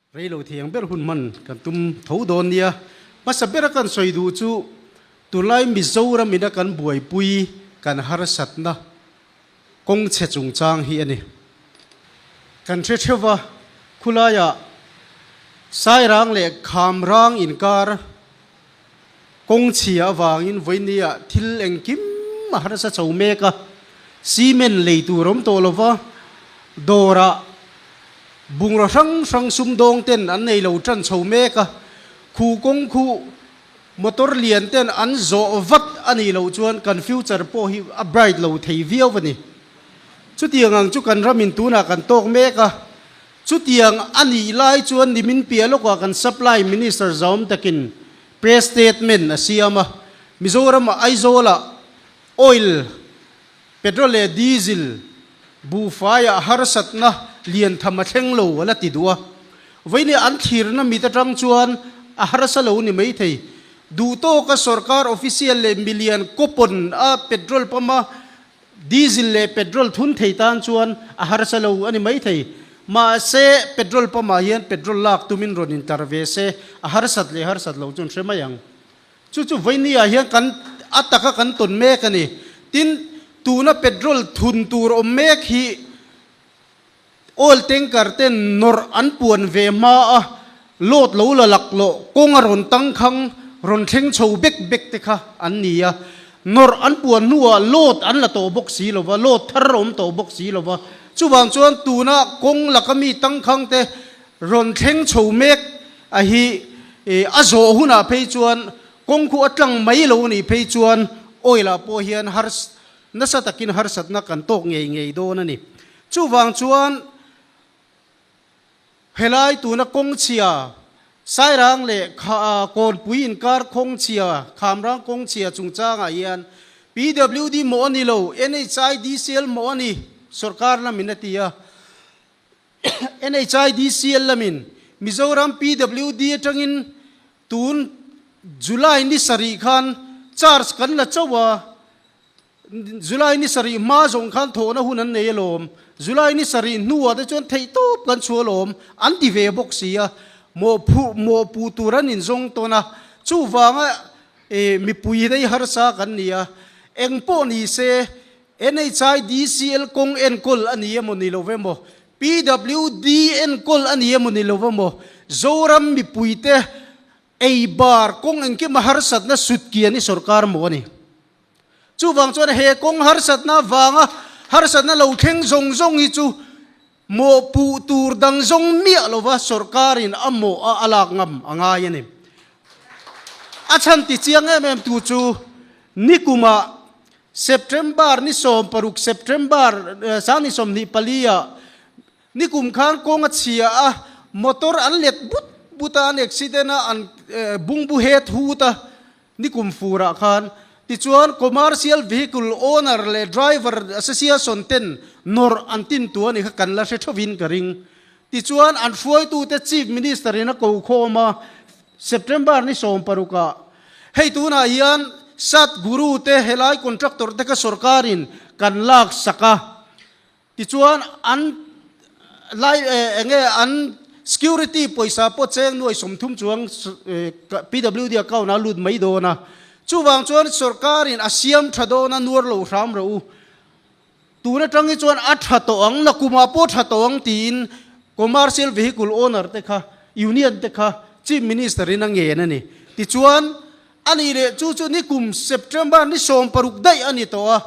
Reilo thiang ber hun hman kan tum tho dawn nia. Hmasa bera kan sawi duh chu tunlai Mizoram ina kan buaipui kan harsatna kawng chhe chungchang hi a ni. Kan hre theuh va, khulaiah Sairang leh Khamrang inkar kawng chhia avangin vawinia thil engkim a harsa chho mek a, cement lei tur awm tawh lova, dawrah bungraw hrang hrang sumdawng ten an nei lo tan chho mek a, khu kawng khu motor lian ten an zawh vat a nih loh chuan kan future pawh hi a bright lo thei viau a ni. Chutiang ang chu kan ramin tunah kan tawk mek a, Chutiang a nih lai chuan nimin piah lawkah kan Supply Minister zawm takin press statement a siam a, Mizoram-ah Aizawl-ah oil, petrol leh diesel buhfaiah harsatna lian tham a thleng lo a la ti duh a. Vawiin an thlirna mit atang chuan a harsa lo ni maithei. Duhtawka sorkar official leh milian coupon a petrol pump a Diesel leh petrol thun thei tan chuan a harsa lo a ni maithei. Mahse, petrol pump ah hian petrol lak tumin rawn intar ve se, a harsat leh harsat lo chu an hre mai ang. Chu chu vawiini ah hian kan a taka kan tawn mek a ni. Tin, tuna petrol thun tur awm mek hi oil tanker ten nawrh an puan ve hma a, load lo la lak loh kawng a rawn tangkhang rawn thleng chho bek bek te kha an ni a. Nawrh an puan hnuah load an la tawh bawk si lo va, load thar a awm tawh bawk si lo va. Chuvang chuan tuna kawng laka mi tangkhang te rawn thleng chho mek a hi a zawh hunah phei chuan kawng khu a tlang mai lo a nih phei chuan oil ah pawh hian hars Nasa takin harsatna kan tawk ngei ngei dawn a ni. Chuvang chuan helai tuna kawngchhia, Sairang leh Kawnpui inkar kawngchhia, Khamrang kawngchhia chungchangah hian PWD mawh a ni lo, NHIDCL mawh a ni, sorkar lamin a ti a. NHIDCL lamin Mizoram PWD atangin tun July ni sarih khan charge kan la chauh a, July ni sarih hma zawng khan thawhna hun an nei alawm, July ni sarih hnuah te chuan theihtawp kan chhuah alawm an ti ve bawk si a, mawhphuh mawhpuh tur an inzawng tawn a, chuvanga mipui rei harsa kan ni a, engpawh ni se NHIDCL kawng enkawl a ni emaw ni lo emaw, PWD enkawl a ni emaw ni lo emaw, Zoram mipuite ei bar kawng engkim a harsatna sut kian hi sorkar maw a ni. Chuvang chuan he kawng harsatna avanga harsatna lo thleng zawng zawng hi chu mawhpuh tur dang zawng miah lova sorkarin a mawh a a lak ngam a ngai a ni. A chhan ti chiang em em tu chu nikumah September ni 16 September 24 ah nikum khan kawng a chhia a, motor an let but but a, an accident a, an bungbu het hut a nikum fur ah khan. Tichuan commercial vehicle owner leh driver association ten nawrh an tin tu a ni kha kan la hre thovin ka ring. Tichuan an hruaitute Chief Minister in a ko khawm a, September ni 16 ah hei tunah hian Sat Guru te helai contractor te kha sorkarin kan lak sak a, tichuan an lai enge an security pawisa pawh cheng nuai 30 chuang PWD account ah lut mai dawn a, chuvang chuan sorkarin a siam tha dawn a nuar lo hram rawh u. Tun atang hi chuan a tha tawh ang, nakumah pawh tha tawh ang tiin commercial vehicle owner te kha, union te kha Chief Minister in a ngen a ni. Tichuan, a nih leh chu chu nikum September ni 16 daih a ni tawh a,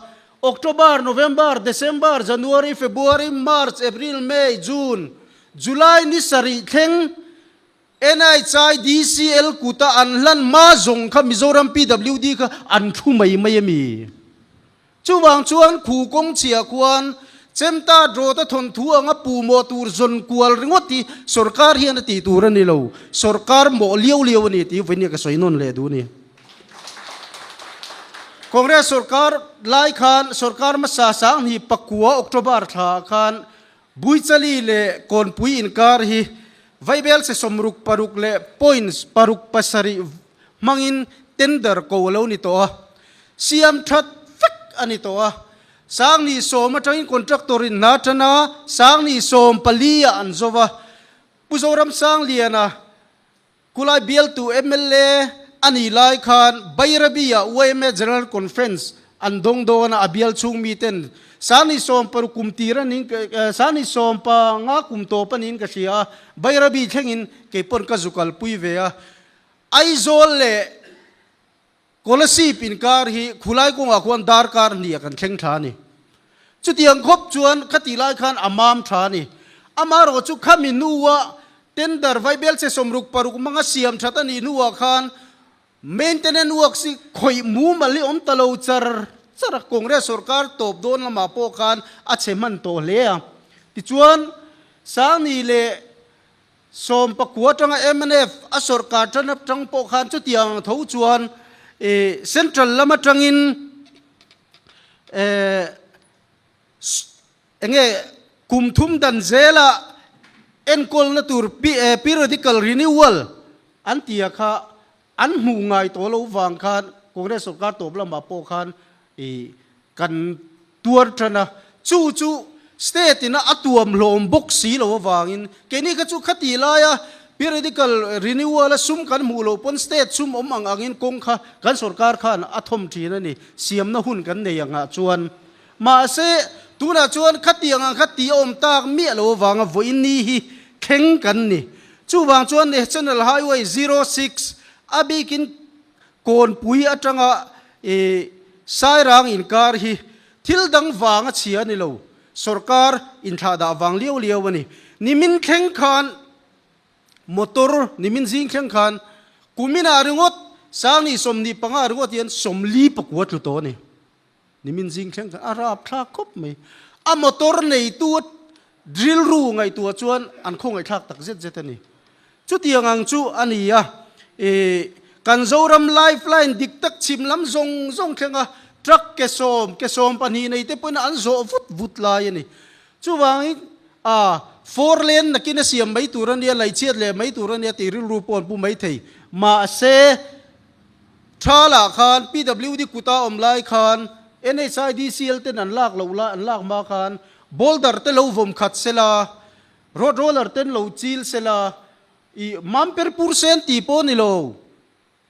October, November, December, January, February, March, April, May, June, July ni sarih thleng NHIDCL kuta an hlan hma zawng kha Mizoram PWD kha an thu mai mai a mi? Chuvang chuan khu kawng chhia khuan Chemta drawta thawnthu anga pu mawh tur zawn kual ringawt hi sorkar hian a tih tur a ni lo, sorkar mawh liau liau a ni tih vawinia ka sawi nawn leh duh a ni. Congress sorkar lai khan sorkar hmasa sanghnih pakua October thla ah khan Buichali leh Kawnpui inkar hi Vaibel se 66 leh points paruk pasarih hmangin tender ko a lo ni tawh a, siam that vek a ni tawh a. Sangni 10 atangin contractor in hna tan a, Sangni 14 ah an zo va. Pu Zoramsangliana Kulai bialtu mla a nih lai khan Bairabi-ah yma General Conference an dawng dawn a, a bial chhung miten Sani 60 kum tir a niin Sani 15 kum tawp a niin ka hria a, Bairabi thlengin kei pawn ka zu kalpui ve a. Aizawl leh Kolasib inkar hi khulai kawngah khuan darkar hnih a kan thleng tha a ni. Chutiang khawp chuan khati lai khan a mam tha a ni. Amaherawh chu khami hnua tender vaibel che 66 hmanga siam that a nih hnuah khan maintenance works hi khawih mumal hi awm ta lo char char a, Congress sorkar tawp dawn lamah pawh khan a chhe hman tawh hle a. Tichuan, Sangni leh 19 atanga mnf a sawrkar tan atang pawh khan chutiang ang tho chuan central lam atangin enge kum thum dan zela enkawlna tur periodical renewal an tia kha an hmuh ngai tawh loh vang khan Congress sawrkar tawp lamah pawh khan kan tuar tan a, chu chu state ina a tuam hlawm bawk si lo avangin keini kha chu khati laia periodical renewal a sum kan hmuh loh pawn state sum awm ang angin kawng kha kan sorkar khan a thawm thin a ni, siamna hun kan nei angah chuan. Mahse, tunah chuan khatiang ang kha tih a awm tak miah lo avanga vawiin ni hi thleng kan ni. Chuvang chuan National Highway 06 a bikin Kawnpui atanga i Sairang inkar hi thil dang vang a chhia a ni lo, sorkar inthlahdah vang liau liau a ni. Nimin thleng khan motor, nimin zing thleng khan kuminah ringawt Sangni 25 ringawt hian 44 tlu tawh a ni. Nimin zing thleng khan a rap thlak khawp mai. A motor neitu a rilru ngaihtuah chuan an khawngaihthlak tak zet zet a ni. Chutiang ang chu a ni a, i kan Zoram lifeline dik tak chhim lam zawng zawng thlenga truck ke sawm, ke 12 nei te pawhin an zawh vut vut lai a ni. Chuvangin a four lane nakin a siam mai tur a nia, laihchhiat leh mai tur a nia tih rilru pawh an pu mai thei. Mahse, Thalah khan PWD kuta awm lai khan NHIDCL ten an lak loh lai an lak hma khan boulder te lo vawm khat sela, road roller ten lo chil sela, i mamper pur sen tih pawh ni lo,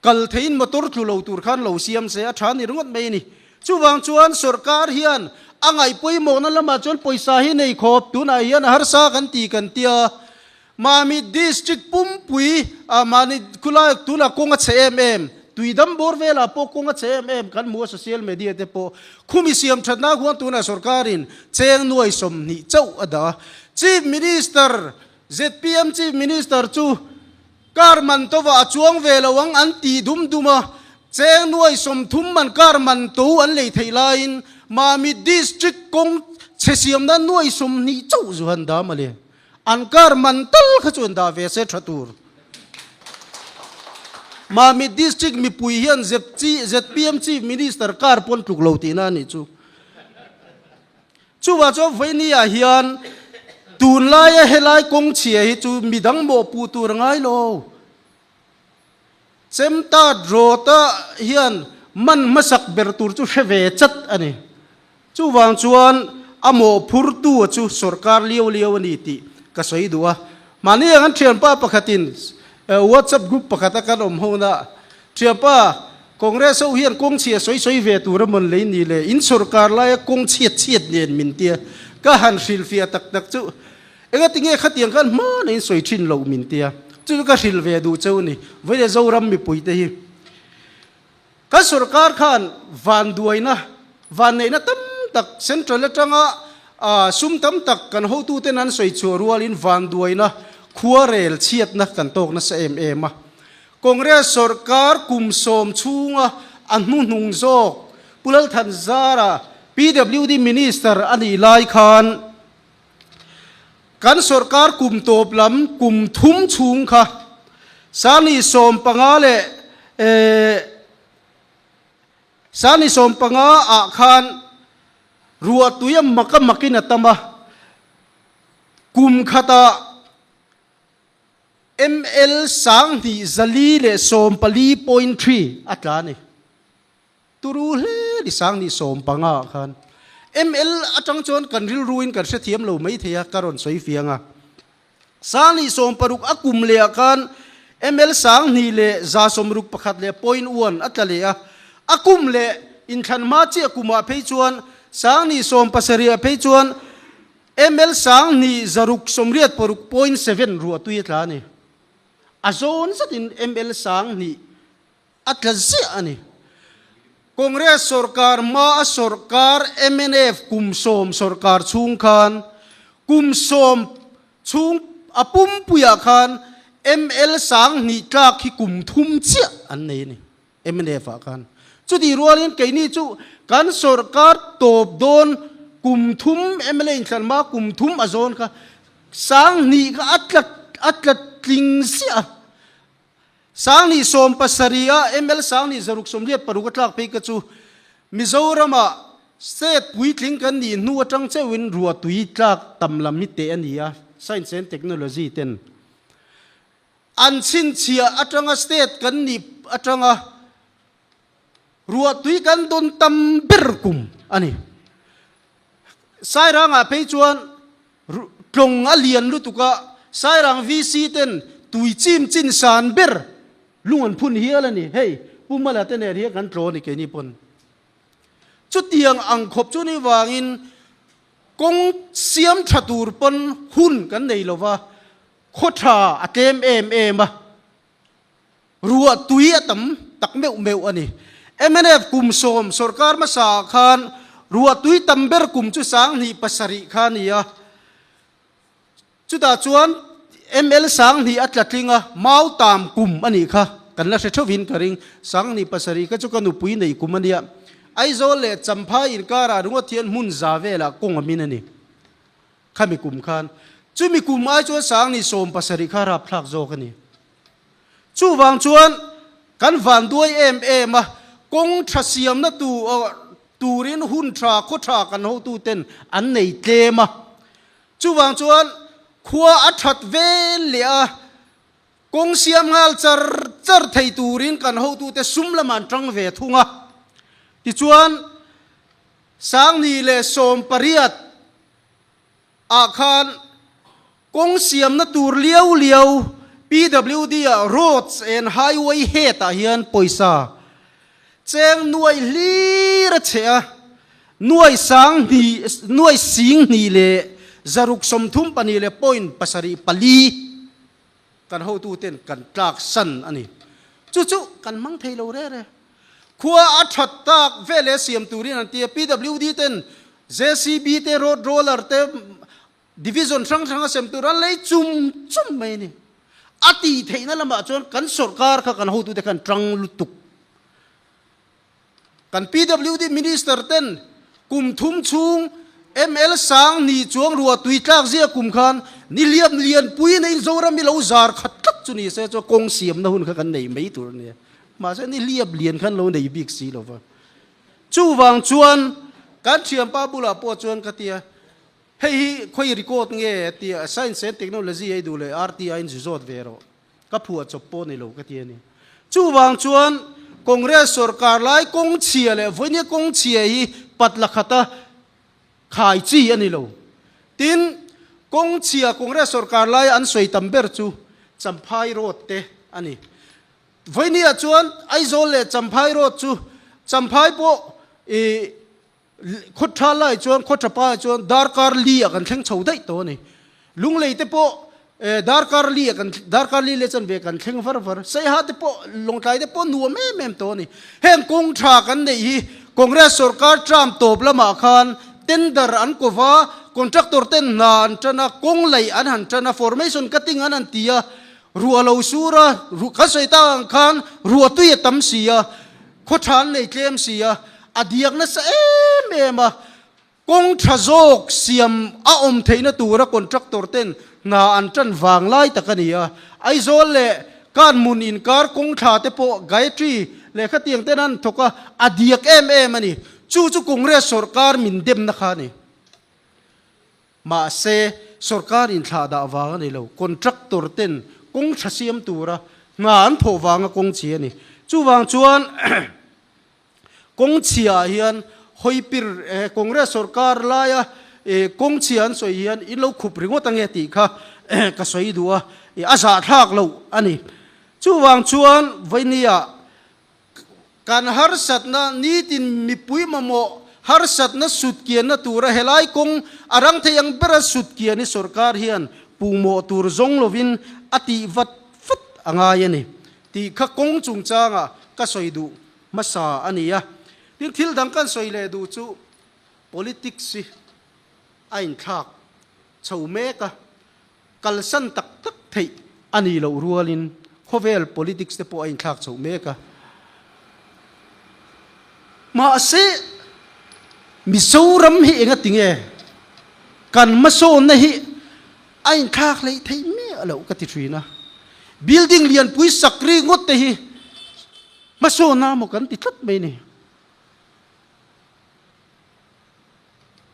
kal theiin motor tlu lo tur khan lo siam se a tha ni ringawt mai a ni. Chuvang chuan sorkar hian a ngaih pawimawhna lamah chuan pawisa hi nei khawp tunah hian a harsa kan ti kan tia. Mahni district pumpui ah mahni khulai tunah kawng a chhe em em, tuidam bawr velah pawh kawng a chhe em em kan hmu a social media te pawh khumi siam thatna huan tunah sorkarin cheng nuai 20 chauh a dah a. Chief Minister, zpm Chief Minister chu car man tova a chuang ve lo ang an ti dum dum a, cheng nuai 30 man car man to an lei theih laiin Mahni district kawng chhe siamna nuai 20 chauh zu han dah mawle. An kar man tal kha chu an dah ve se tha tur. Mamit District mipui hian zpm Chief Minister kar pawn tluk lo tihna a nih chu. Chuvah chuan vawinia hian tunlaia helai kawng chhia hi chu midang mawhpuh tur a ngai lo. Chemtat rawta hian man hmasak ber tur chu hre ve chat a ni. Chuvang chuan a mawhphurtu chu sorkar liau liau a ni tih ka sawi duh a. Mahni ang an thianpa pakhatin WhatsApp group pakhata kan awm hona thianpa Congress ho hian kawng chhia sawi sawi ve tur a mawn lei ni le in sorkar laia kawng chhiat chhiat nen min tia ka han hrilhfiah tak tak chu Engati nge khatiang khan hma neiin sawi thin loh min tia, chu chu ka hrilh ve duh cheu ni. Vawiin Zoram mipuite hi kan sorkar khan vanduaina, vanneihna tam tak central atanga sum tam tak kan hotuten an sawi chhuah rualin vanduaina, khuarel chhiatna kan tawk nasa em em a. Congress sorkar kum sawm chhunga a hnuhnung zawk Pu Lalthanzara PWD Minister a nih lai khan, Kan sorkar kum tawp lam kum thum chhung kha Sani 15 leh Sani 15 ah khan ruahtui a mak a makin a tam a, kum khatah ml 2414.3 a tla a ni. Turu hle ni 1015 ah khan ML atang chuan kan rilruin kan hrethiam lo mai thei a, ka rawn sawi fiang a. 26 a kum leh ah khan ml 2161 leh point one a tla leh a, a kum leh inthlan hma chiah kumah phei chuan 2017 ah phei chuan ml 2686 point seven ruah tui a tla a ni. A zawn zatin ml 2000 a tla ziah a ni. Congress sorkar hma a sorkar mnf kum sawm sorkar chhung khan kum sawm chhung a pumpuiah khan ml 2000 tlak hi kum thum chiah an nei a ni mnf ah khan. Chutih rualin keini chu kan sorkar tawp dawn kum thum mla inthlan hma kum thum a zawn kha 2000 kha a tla a tla tling ziah a. 2017 a ml 2686 a tlak phei kha chu Mizorama state puitling kan nih hnu atang cheuhin ruahtui tlak tam lam hi teh a ni a, Science and Technology ten an chhinchhiah atanga state kan nih atanga ruahtui kan dawn tam ber kum a ni. Sairangah phei chuan tlawng a lian lutuk a, Sairang VC ten tui chim chin san ber lung an phun hial a ni. Hei, Pu Mala te nen hian kan tlaw a ni keini pawn. Chutiang ang khawp chu ni vangin kawng siam tha tur pawn hun kan nei lo va, khaw tha a tlem em em a. Ruah tui a tam tak meuh meuh a ni. Mnf kum sawm sorkar hmasa ah khan ruah tui tam ber kum chu 2007 kha a ni a. Chutah chuan ml 2000 a tla tling a, mau tam kum a nih kha kan la hre theuhin ka ring. 2007 kha chu ka nupui nei kum a nia. Aizawl leh Champhai inkarah ringawt hian hmun za velah kawng a min a ni. Khami kum khan. Chumi kum ai chuan 2017 kha rapthlak zawk a ni. Chuvang chuan kan van duai em em a, kawng tha siamna turin hun tha, khaw tha kan hotuten an nei tlem a. Chuvang chuan khua a that vel leh a, kawng siam nghal char char thei turin kan hotute sum lamah an tang ve thung a. Tichuan 2018 ah khan kawng siamna tur liau liau PWD ah Roads and Highway Head ah hian pawisa cheng nuai hlir a cheh a, nuai sang hnih nuai sing hnih leh 632 leh point 74 kan hotu ten kan tlak san a ni. Chu chu kan hmang thei lo rere. Khua a that tak veleh siam turin an ti a, PWD ten JCB te road roller te division hrang hrang a sem tur an lei chum chum mai a ni. A tih theihna lamah chuan kan sorkar kha kan hotute khan tang lutuk. Kan PWD minister ten kum thum chhung ML 2000 chuang ruah tui tlak zia kum khan ni lian lian pui nei Zoram hi lo zar khat tlat chu ni se chuan kawng siamna hun kha kan nei mai tur a nia. Mahse ni liap lian khan lo nei bik si lova. Chuvang chuan kan thianpa bulah pawh chuan ka ti a, hei hi khawi record nge a ti a, Science and Technology ei duh leh RTI in zu zawt ve rawh, ka phuah chawp pawh ni lo ka ti a ni. Chuvang chuan Congress sorkar lai kawng chhia leh vawinia kawng chhia hi pat la khata khai chi a ni lo. Tin, kawng chhia Congress sorkar laia an sawi tam ber chu Champhai Road te a ni. Vawinia chuan Aizawl leh Champhai Road chu Champhai pawh i khaw tha lai chuan khaw tha pa chuan darkar li ah kan thleng chho daih tawh a ni. Lunglei te pawh darkar li ah kan darkar li leh chanve kan thleng var var. Saiha te pawh Lawngtlai te pawh nuam em em tawh a ni. Heng kawng tha kan neih hi Congress sorkar term tawp lamah khan tender an ko va, contractor ten hna an tan a, kawng laih an han tan a, formation cutting an han ti a, Ruah lo sur a, kan sawi tak ang khan ruah tui a tam si a, khaw tha an nei tlem si a, a diak nasa em em a, kawng tha zawk siam a awm theihna tura contractor ten hna an tan vang lai tak a ni a. Aizawl leh Kanhmun inkar kawng thla te pawh Gayatri leh khatiang ten an thawk a, a diak em em a ni. Chu chu Congress sawrkar min demna kha a ni. Mahse, sorkar inthlah dah vang a ni lo, contractor ten kawng tha siam tura hna an thawh vanga kawng chhia a ni. Chuvang chuan kawng chhiaah hian hawipir Congress sorkar laia kawng chhia an sawi hian in lo khup ringawt ange tih kha. ka sawi duh a, a zahthlak loh a ni. Chuvang chuan Vainia kan harsatna nitin mipui mamawh harsatna sutkianna tura helai kawng a rang thei ang bera sutkian hi sorkar hian puhmawh tur zawng lovin a tih vat vat a ngai a ni tih kha kawng chungchanga ka sawi duh hmasa a ni a. Tin, thil dang kan sawi leh duh chu politics hi a inthlak chho mek a, kalsan tak tak theih a nih loh rualin khawvel politics te pawh a inthlak chhoh mek a. Mahse, Mizoram hi enga tinge kan hmasawnna hi a inthlak hleih theih miah loh ka ti thin a. Building lianpui sak ri ngawt te hi hmasawnna maw kan ti tlat mai ni.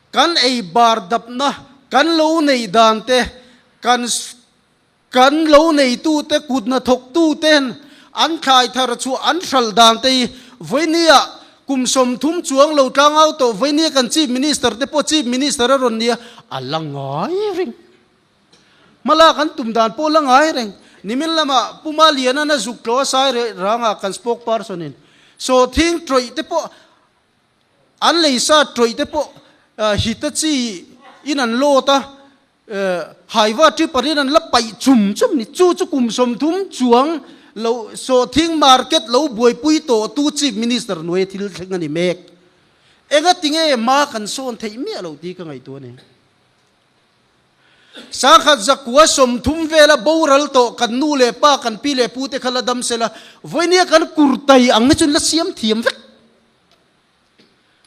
Kan ei bar dapna kan lo neih dan te, kan kan lo neitute kut hnathawktuten an thlai thar chhuah an hral dan te hi vawinia kum 30 chuang lo tlangau tawh vawinia kan Chief Minister te pawh Chief Minister a rawn nia a la ngai reng. Hmalak an tum dan pawh la ngai reng. Nimin lamah Pu Maliana'n a zuk tlaw a sai reh rangah kan spokesperson in sawhthing tawih te pawh An leisa tawih te pawh Hitachi in an load a, Haiva tripper in an la paih chum chum ni. Chu chu kum 30 chuang lo sawhthing market lo buaipui tawh tu Chief Minister hnuaia thil thleng a ni mek. Engatinge hma kan sawn theih miah loh tih ka ngaihtuah a ni. Sangkhat zakua 30 vela boral tawh kan nu leh pa kan pi leh pu te kha la dam sela, vawinia kan kurtai ang hi chu la siam thiam vek.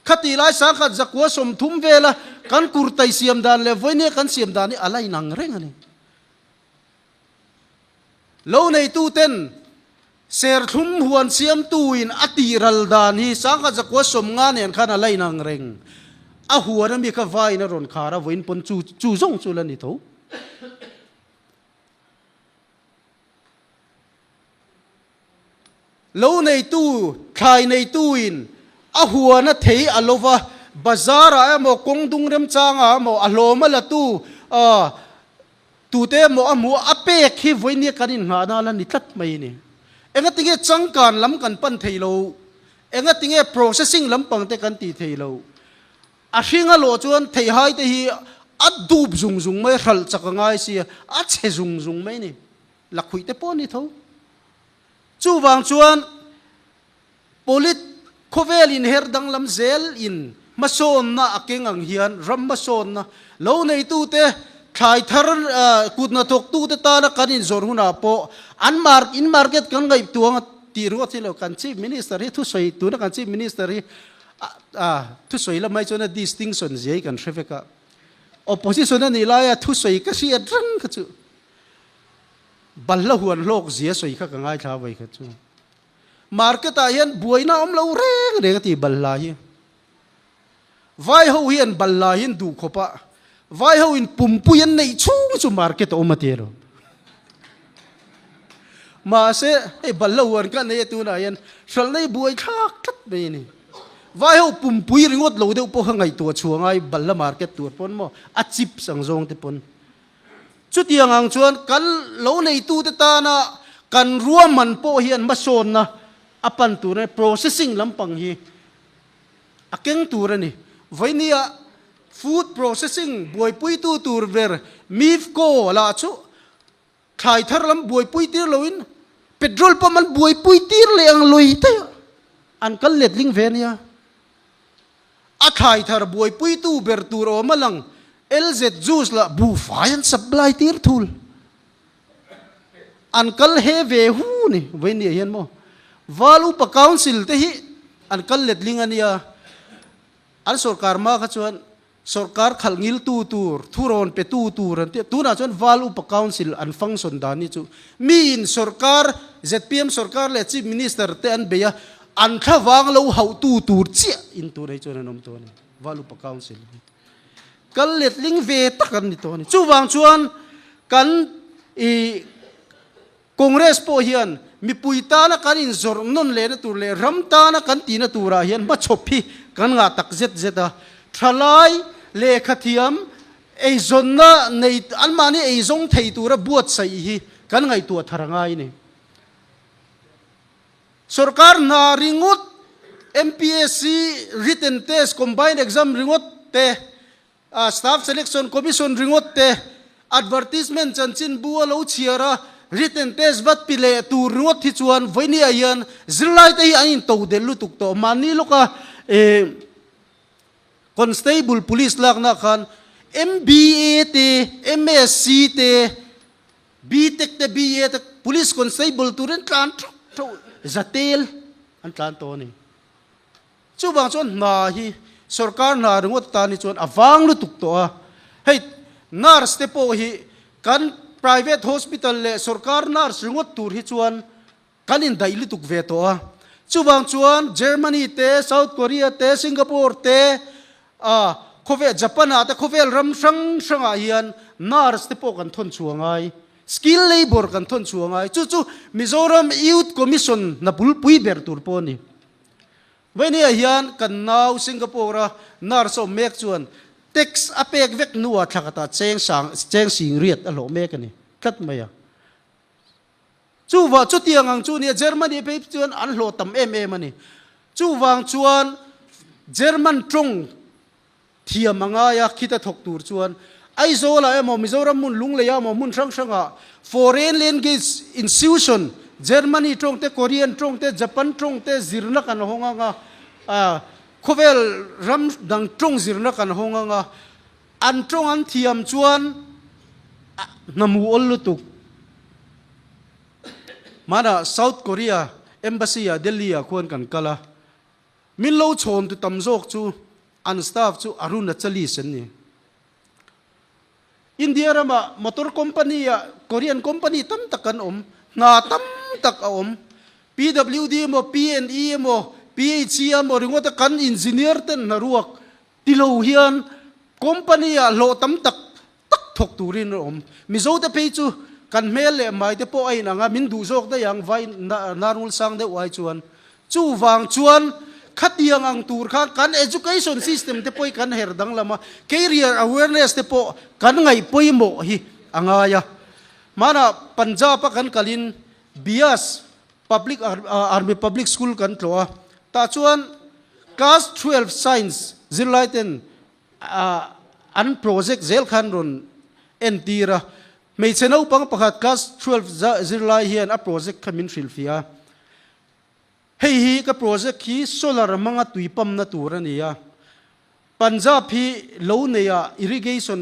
Khati lai sangkhat zakua 30 vela kan kurtai siam dan leh vawinia kan siam dan hi a la inang reng a ni. Lo neitu ten serthlum huan siamtu in a tih ral dan hi sangkhat zakua 50 nen khan a la inang reng. A huan ami kha vaiin a rawn khar a, vawiin pawn chu chu zawng chu la ni tho. Lo neitu, thlai neituin a huan a thei a lo va, bazar-ah emaw, kawng dung remchangah emaw, a hlawm a latu tute emaw a hmuh a pek hi vawinia kan innghahna la ni tlat mai a ni. Engatinge changkan lam kan pan thei lo? Engatinge processing lampang te kan ti thei lo? A hring a lawh chuan theihai te hi a dup zung zung mai, hralh chak a ngai sia, a chhe zung zung mai a ni. Lakhuih te pawh a ni tho. Chuvang chuan polit khawvel inher danglam zel in hmasawnna a keng ang hian ram hmasawnna lo neitute thlai thar kut hnathawktute tana kan inzawrh hunah pawh an mar in market kan ngaihtuang a tih ruat hi lo kan Chief Minister hi thusawi tuna kan Chief Minister hi thusawi lamai chuan a distinction zia hi kan hre vek a opposition a nih laia thusawi ka hriat reng kha chu Balhla huan hlawk zia sawi kha ka ngaithla vawi kha chu. Market ah hian buaina a awm lo reng reng a ti balhla hi. Vai ho hian balhla hi an duh khawp a, vai ho in pumpui an neih chhung chu market a awm a ti alawm. Mahse hei balhla huan ka nei a tunah hian hralhna hi buai thlak tlat mai a ni. Vai ho pumpui ringawt lo deuh pawh kha ngaihtuah chhuah ngai balhla market tur pawn maw a chips ang zawng te pawn. Chutiang ang chuan kan lo neitute tana kan ruahman pawh hian hmasawnna a pan tur a ni, processing lampang hi a keng tur a ni. Vawinia food processing buaipuitu tur ber MIFCO lah chu thlai thar lam buaipui tir loin petrol pump an buaipui tir leh ang lui daih a, an kal letling ve a nia. A thlai thar buaipuitu ber tur awm a lang, LZ juice lah buhfai an supply tir thul. An kal he ve hu ni, vawiin hian maw. Val Upa Council te hi an kal letling a nia. An sorkar hma kha chuan sorkar khalh ngiltu tur, thurawn petu tur an tia. Tunah chuan Val Upa Council an function dan hi chu miin sorkar, zpm sorkar leh Chief Minister te an bei a, An thlavang lo hauhtu tur chiah in tur hei chuan an awm tawh a ni. Valupa Council hi kal letling ve tak an ni tawh a ni. Chuvang chuan kan i Congress pawh hian mipui tana kan inzawrh nawn lehna tur leh ram tana kan tihna turah hian hmachhawp hi kan ngah tak zet zet a. Thalai, lehkhathiam. Eizawnna nei, anmahni eizawng thei tura buatsaih hi kan ngaihtuah thar a ngai a ni. Sorkar hna ringawt, MPSC written test, combined exam ringawt te, Staff Selection Commission ringawt te, advertisement chanchinbu a lo chhiar a, written test vat pi leh tur ringawt hi chuan vawinia hian zirlaite hi an intodelh lutuk tawh. Mahni lawka Constable Police lakna khan MBA te, MSc te, BTech te, BA te Police Constable turin tlan theuh theuh zatel an tlan tawh a ni. Chuvang chuan hna hi sorkar hna ringawt tan hi chuan a vang lutuk tawh a. Hei nurse te pawh hi kan private hospital leh sorkar nurse ringawt tur hi chuan Kan indaih lutuk ve tawh a, chuvang chuan Germany te, South Korea te, Singapore te, ah khawvel Japan ah te khawvel ram hrang hrangah hian nurse te pawh kan thawn chhuah ngai, skill labour kan thawn chhuah ngai, chu chu Mizoram Youth Commission hna bulpui ber tur pawh a ni. Vainia hian kan nau Singapore a nurse awm mek chuan tax a pek vek hnuah thla khatah cheng sang cheng sing riat a hlawh mek a ni tlat mai a. Chuvah chutiang ang chu nia Germany phei chuan an hlawh tam em em a ni. Chuvang chuan German tawng thiam a ngai a, khita thawk tur chuan Aizawlah emaw Mizoram hmun Lungleiah emaw hmun hrang hrangah foreign language institution Germany tawng te, Korean tawng te, Japan tawng te zirna kan hawng ang a, khawvel ram dang tawng zirna kan hawng ang a, An tawng an thiam chuan hnamu awl lutuk. Hmanah South Korea Embassy ah Delhi ah khuan kan kal a, min lo chhawn tu tam zawk chu an staff chu Arunachalis an ni. India ramah motor company ah Korean company tam tak an awm, hna tam tak a awm. PWD emaw PNE emaw PHE emaw ringawt a kan engineer ten hnaruak Ti lo hian company ah hlawh tam tak tak thawk turin a awm. Mizo te phei chu kan hmel leh mai te pawh a inang a, min duh zawk daih ang vai narul sang deuh ai chuan. Chuvang chuan khatiang ang tur khan kan education system te pawh hi kan her danglam a, career awareness te pawh kan ngaih pawimawh hi a ngai a. Hmanah Punjab a kan kalin Bias Public Army Public School kan tlawh a, tah chuan Class 12 Science zirlai ten an project zel khan rawn entir a, hmeichhe naupang pakhat Class 12 zirlai hian a project kha min hrilhfiah a, hei hi ka project hi solar hmanga tui pump na tur a ni a, Punjab hi lo neia irrigation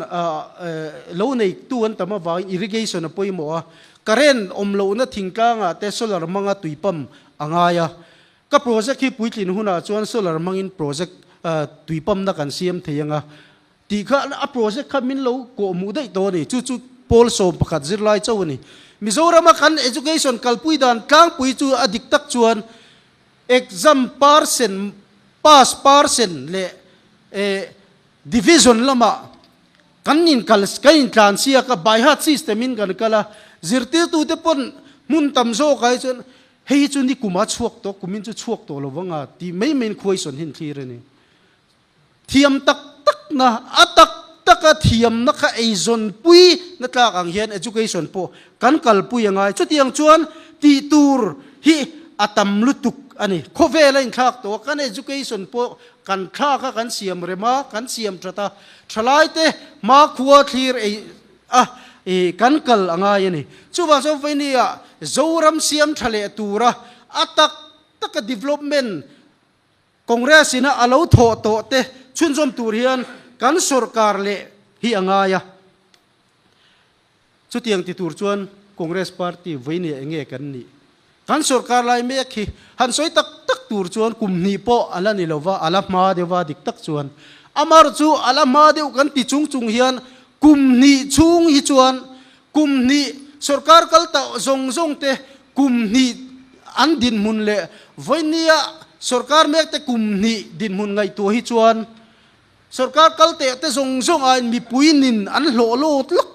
lo neitu an tam avangin irrigation a pawimawh a, current awm lohna thingtlangah te solar hmanga tui pump a ngai a. Ka project hi puitlin hunah chuan solar hmangin project tui pump na kan siam thei ang a tih kha a project kha min lo kawhhmuh daih tawh a ni. Chu chu pawl 11 zirlai chauh a ni. Mizorama kan education kalpui dan tlangpui chu a dik tak chuan Exam percent, pass percent leh division lamah kan inkal kan intlan siak a, by heart system in kan kal a, zirtirtute pawn hmun tam zawkah hi chuan hei hi chu ni kuma chhuak tawh, kumin chu chhuak tawh lo vang a tih mai maiin khuaisawn hi an thlir a ni. Thiam tak takna, a tak taka thiamna kha eizawnpui na tlak ang hian education pawh kan kalpui a ngai. Chutiang chuan tih tur hi a tam lutuk a ni. Khawvel a inthlak tawh a, kan education pawh kan thlak a, kan siam rem a, kan siam that a, thalaite hmakhua thlir ei a i kan kal a ngai a ni. Chuvang chuan Vainia Zoram siam tha leh tura a tak taka development Congress ina a lo thawh tawh te chhunzawm tur hian kan sorkar leh hi a ngai a. Chutiang ti tur chuan Congress party vawinia eng nge kan nih? Kan sorkar lai mek hi han sawi tak tak tur chuan kum hnih pawh a la ni lo va, a la hma deuh va dik tak chuan. Amaherawh chu a la hma deuh kan ti chung chung hian kum hnih chhung hi chuan kum hnih sorkar kal tawh zawng zawng te kum hnih an dinhmun leh vawinia sorkar mek te kum hnih dinhmun ngaihtuah hi chuan sorkar kal teh te zawng zawng aiin mipui nin an hlawh lawt lawk.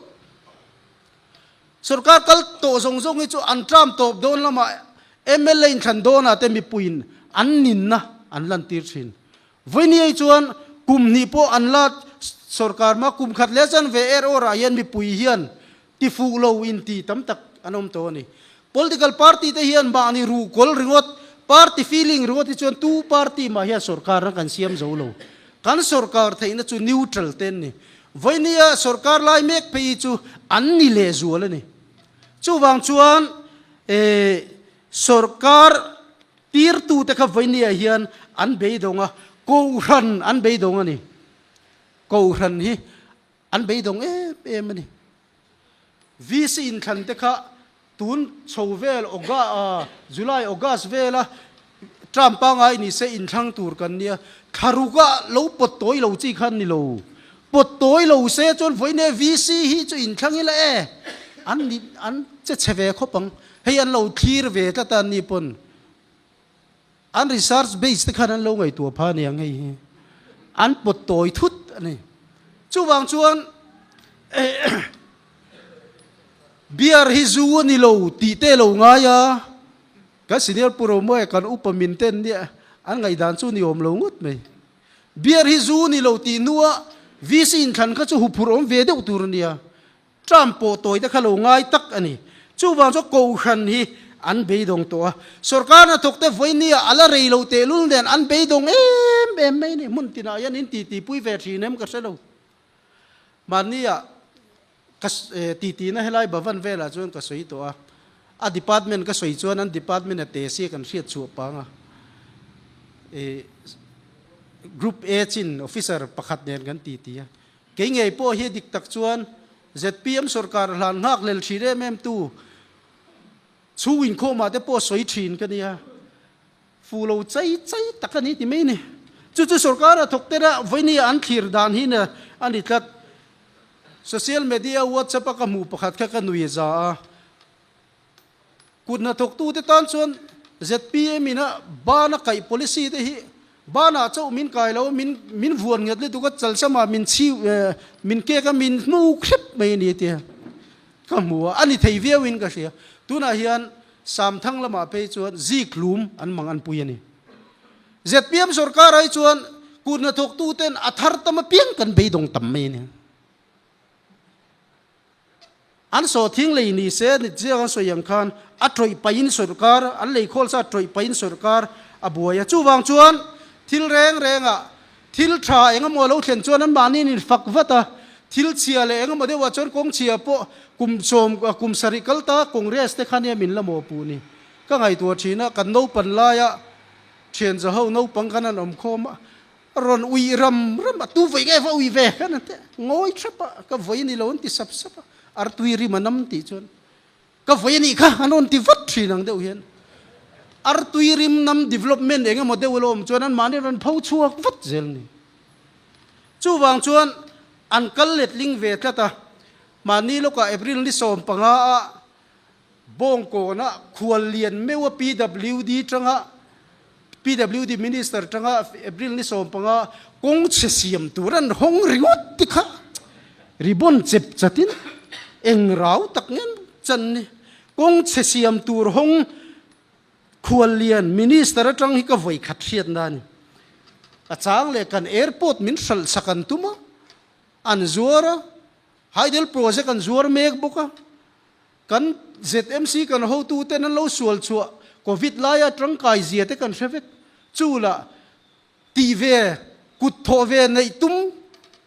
Sorkar kal tawh zawng zawng hi chu an tram tawp dawn lamah mla inthlan dawnah te mipuiin an ninna an lantir thin. Vawinia hi chuan kum hnih pawh an la Sorkar hma kum khat leh chanve er awrah hian mipui hian ti fuh lo inti tam tak an awm tawh a ni. Political party te hian mahni ruhkawl ringawt, party feeling ringawt hi chuan tu party mah hian sorkarna kan siam zo lo. Kan sorkar theihna chu neutral te an ni. Vawinia sorkar lai mek phei hi chu an ni lehzual a ni. Chuvang chuan sorkar tirtute kha vawinia hian an beidawng a, kohhran an beidawng a ni. Kohhran hi an beidawng em em a ni. VC inthlan te kha tun chho vel July, August vela term pangngai ni se inthlang tur kan nia. Thla ruka lo pawt tawi lo chi kha an ni lo. Pawt tawi lo se chuan vawiin VC hi chu inthlang ila e, an ni an che chhe ve khawp ang. Hei an lo thlir ve tlat a ni pawn. An research base te khan an lo ngaihtuah pha aniang hei hi. An pawt tawi thut a ni. Chuvang chuan beer hi zu a ni lo tih te lo ngai a, kan senior Pu Romoe kan upa min ten nia an ngaihdan chu ni awm lo ngawt mai. Beer hi zu a ni lo tih hnua VC inthlan kha chu huphurh awm ve deuh tur a nia. Trump pawh tawi te kha lo ngai tak a ni. Chuvang chuan Kohhran hi an beidawng tawh a. Sorkar hnathawk te vawinia a la rei lo tehlul nen an beidawng em em mai a ni. Hmun tinah hian in titipui ve thin em ka hre lo. Mahnia ka titina helai Bhavan velah chuan ka sawi tawh a. A department ka sawi chuan an department a te sia kan hriat chhuah pang a. Group A chin officer pakhat nen kan titi a. Kei ngei pawh hi dik tak chuan zpm sorkar hlan nghak lel thin em em tu chhung inkhawmah te pawh sawi thin ka nia. Fu lo chai chai tak a ni ti mai ni. Chu chu sorkar a thawk tera vawinia an thlir dan hi a ni tlat. Social media WhatsApp a ka hmuh pakhat kha ka nui za a. Kut hnathawktute tan chuan zpm in a bana kaih policy te hi banah chauh min kai lo a, min min vuan nghet lutuk a, chalsamah min chhi min kek a, min hnuk hrep mai a ni tia ka hmu a, a ni thei viau in ka hria. Tunah hian Samthang lamah phei chuan zik hlum an mang an pui a ni. Zpm sorkar ai chuan kut hnathawktuten a thar tam apiang kan beidawng tam mai a ni. An sawhthing lei ni se ni chiang an sawi ang khan a tawih pahin sawrkar, an lei khawl sa tawih pahin sawrkar a buai a. Chuvang chuan thil reng rengah thil tha eng emaw lo thlen chuan anmahni in fak vat a, thil chhia leh eng emaw deuhah chuan kawng chhia pawh kum sawm kum sarih kal ta Congress te kha nia min la mawhpuh ni. Ka ngaihtuah thin a, kan naupan laia thian zaho naupang khan an awm khawm a, A rawn ui ram ram a, tu vawi nge va ui ve khan an ti a, ngawi thrap a, ka vawi a ni lo an ti sap sap a, artui rim a nam tih chuan ka vawi a nih kha an rawn ti vat thin ang deuh hian artui rim nam development eng emaw deuh alo awm chuan an mahni rawn pho chhuak vat zel a ni. Chuvang chuan an kal letling ve tlat a, mahni lawkah April ni 15 ah Bawngkawnah khual lian meuh a PWD tanga PWD Minister tanga April ni 15 kawng chhe siam tur an hawng ringawt ti kha ribbon chep chatin eng rau tak ngen chan ni kawng chhe siam tur hawng khual lian Minister atang hi ka vawi khat hriat na ni a chang leh kan airport min hralh sak an tum a an zuar a Hydel project an zuar mek bawk a. Kan ZMC kan hotuten an lo sual chhuah Covid laia tangkai zia te kan hre vek. Chu lah tih ve, kut thawh ve neih tum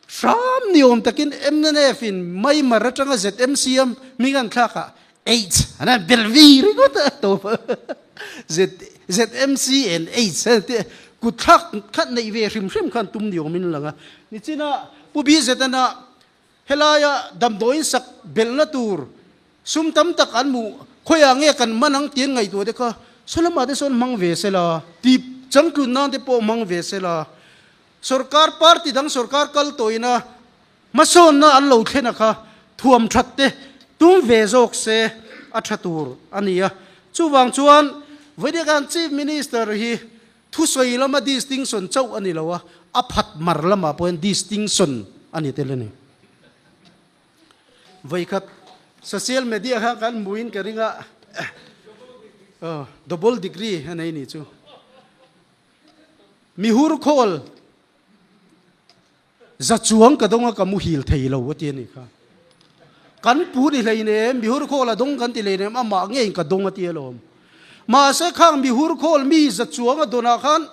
hram ni awm takin mnf in Maimar atanga ZMC a hming an thlak ah H an han bel vi ringawt a tawp a. ZMC and H an ti kut thlak khat neih ve hrim hrim khan tum ni awmin a lang a. Nichina Pu BZN a Helaia damdawiin sak belhna tur sum tam tak an hmuh, khawiah nge kan hman ang tih an ngaihtuah te kha saw lamah te sawn hmang ve se la, tih changtlun nan te pawh hmang ve se la. Sorkar party dang sorkar kal tawhina hmasawnna an lo thlen a kha thuam that te tum ve zawk se a tha tur a ni a. Chuvang chuan Vaidekan Chief Minister hi Thusawi lama distinction chauh a ni lo a, a phat mar lamah pawh hian distinction a ni tel a ni. Vawikhat social media kha kan hmuin ka ring a, double degree a nei ni chu. Mihur khawl. Zachuang ka dawng a ka muhil thei lo a ti a nih kha. Kan pu ni hleinem, mihur khawl a dawng kan ti hleinem, amah ngeiin ka dawng a ti alawm. Mahse khang mihur khawl mi zachuang a dawnah khan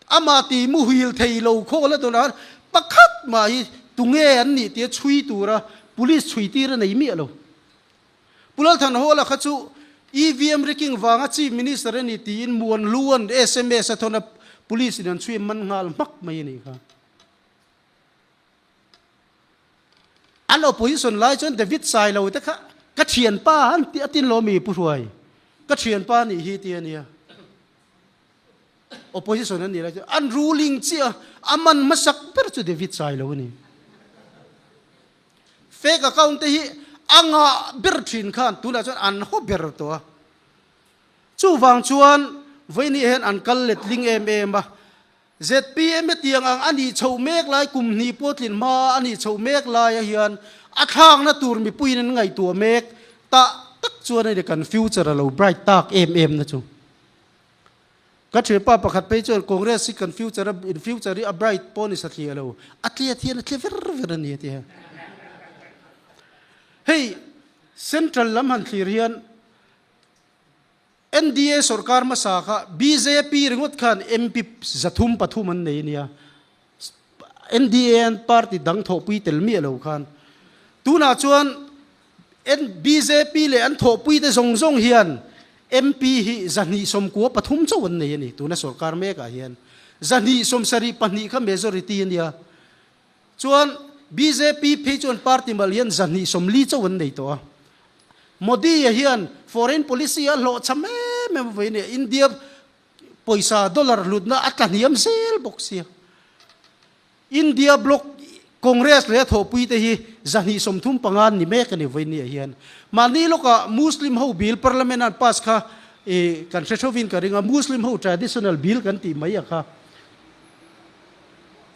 amah ti muhil thei lo khawl a dawnah khan pakhat mah hi tunge an nih tia chhui tura police chhui tir a nei miah lo. Pu Lalthanhawla kha chu EVM rigging vanga Chief Minister a ni tiin Muanluan sms a thawn a, police in an chhui man nghal hmak mai a nih kha. An opposition lai chuan David Sailo te kha ka thianpa an ti a tin lo mi Pu Hruai ka thianpa nih hi ti a nia. Opposition an nih lai chuan an ruling chiah a man hmasak ber chu David Sailo a ni. Fake account te hi a ngah ber thin khan tunah chuan an haw ber tawh a. Chuvang chuan vawiin hian an kal letling em em a. Zpm hetiang ang a nih chhoh mek lai kum hnih pawh tlin hma a nih chhoh mek laia hian a thlakna tur mipuiin an ngaihtuah mek tah tak chuan a ni kan future a lo bright tak em em na chu. Ka thianpa pakhat phei chuan Congress hi kan future a in future hi a bright pawh ni satliah lo, a tliat hian a tli ver ver a ni a ti a. Hei central lam han thlir hian NDA sorkar hmasa kha bjp ringawt khan MP 300 pathum an nei a nia. NDA an party dang thawhpui tel miah lo khan. Tunah chuan bjp leh an thawhpui te zawng zawng hian MP hi 293 chauh an nei a ni tuna sorkar mekah hian. 272 kha majority a nia. Chuan bjp phei chuan party mal hian 240 chauh an nei tawh a. Modi-a hian foreign policy a hlawhchham em em avei a nia. India pawisa dollar hlutna a tla hniam zel bawk sia. India bloc Congress leh a thawhpui te hi 235 an ni mek a ni vawinia hian. Mahni lawkah Muslim ho bill parliament an pass kha i kan hre thovin ka ring a, Muslim ho traditional bill kan tih mai a kha.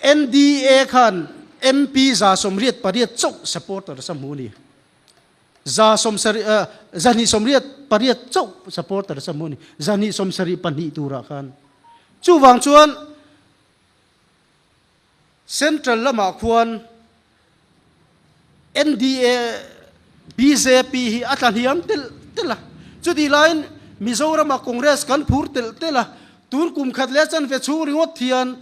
NDA khan MP 88 chauh supporters a hmu a ni. 288 chauh supporter sa hmu a ni. 272 turah khan. Chuvang chuan Central lamah khuan NDA bjp hi a tla hniam telh telh a. Chutih laiin Mizorama Congress kan phur telh telh a. Tun kum khat leh chanve chhung ringawt hian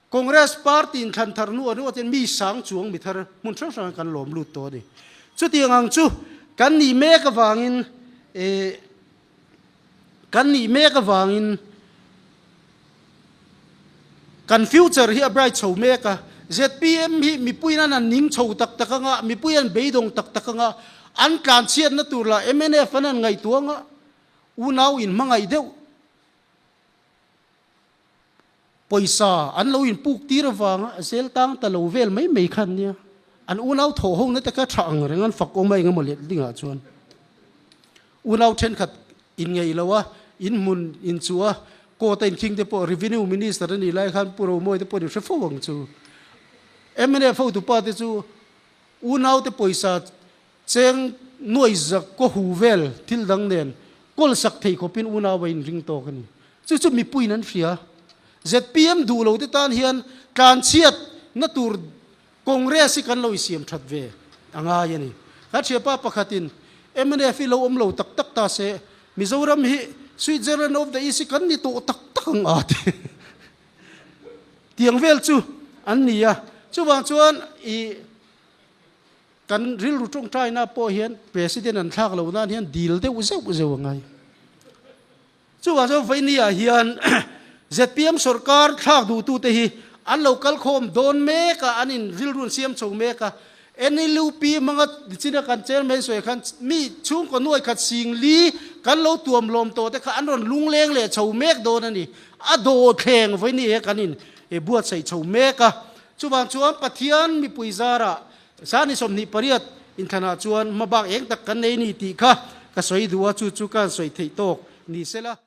Congress party in thlan thar hnuah ringawt hian mi sang chuang mi thar hmun hrang hrangah kan lawm lut tawh a ni. Chutiang ang chu kan nih mek avangin eh kan nih mek avangin kan future hi a bright chho mek a. Zpm hi mipuiin an han ning chho tak tak anga, mipui an beidawng tak tak anga, an tlanchhiatna tur lah mnf an han ngaihtuah anga, unau inhmangaih deuh. Pawisa an lo inpuk tir avanga zel tang ta lo vel mai mai kha an nia. An unau thawh ho na te kha tha ang reng an fak awm a engemaw let dingah chuan. Unau thenkhat inngeih lo a, in hmun inchuh a, court a inkhing te pawh Revenue Minister a nih lai khan Pu Romawi te pawh an inhre fo ang chu. Mnf hotupa te chu unau te pawisa Cheng nuai zak kaw hu vel thil dang nen kawl sak thei khawpin unau a inring tawk a ni. Chu chu mipuiin an hria. Zpm duh lo te tan hian tlanchhiat na tur Congress hi kan lo insiam that ve a ngai a ni. Ka thiapa pakhatin mnf hi lo awm lo tak tak ta se Mizoram hi Switzerland of the East hi kan ni tawh tak tak ang a ti. Tiang vel chu an ni a. Chuvang chuan i. Kan rilru tawngtaina pawh hian President an thlak loh nan hian dil deuh zeuh zeuh a ngai. Chuvang chuan Vawinia hian zpm sorkar thlak duhtute hi an lo kal khawm dawn mek a, an in rilru an siam chho mek a. NLUP hmanga nichina kan chairman sawi khan mi chhungkaw nuai khat sing li kan lo tuam lawm tawh te kha an rawn lungleng leh chho mek dawn a ni. A dawthleng Vawinia hi kan in buatsaih chho mek a. Chuvang chuan Pathian mipui zarah Sani 28 inthlanah chuan hmabak eng tak kan nei ni tih kha ka sawi duh a, chu chu ka han sawi theih tawk ni sela.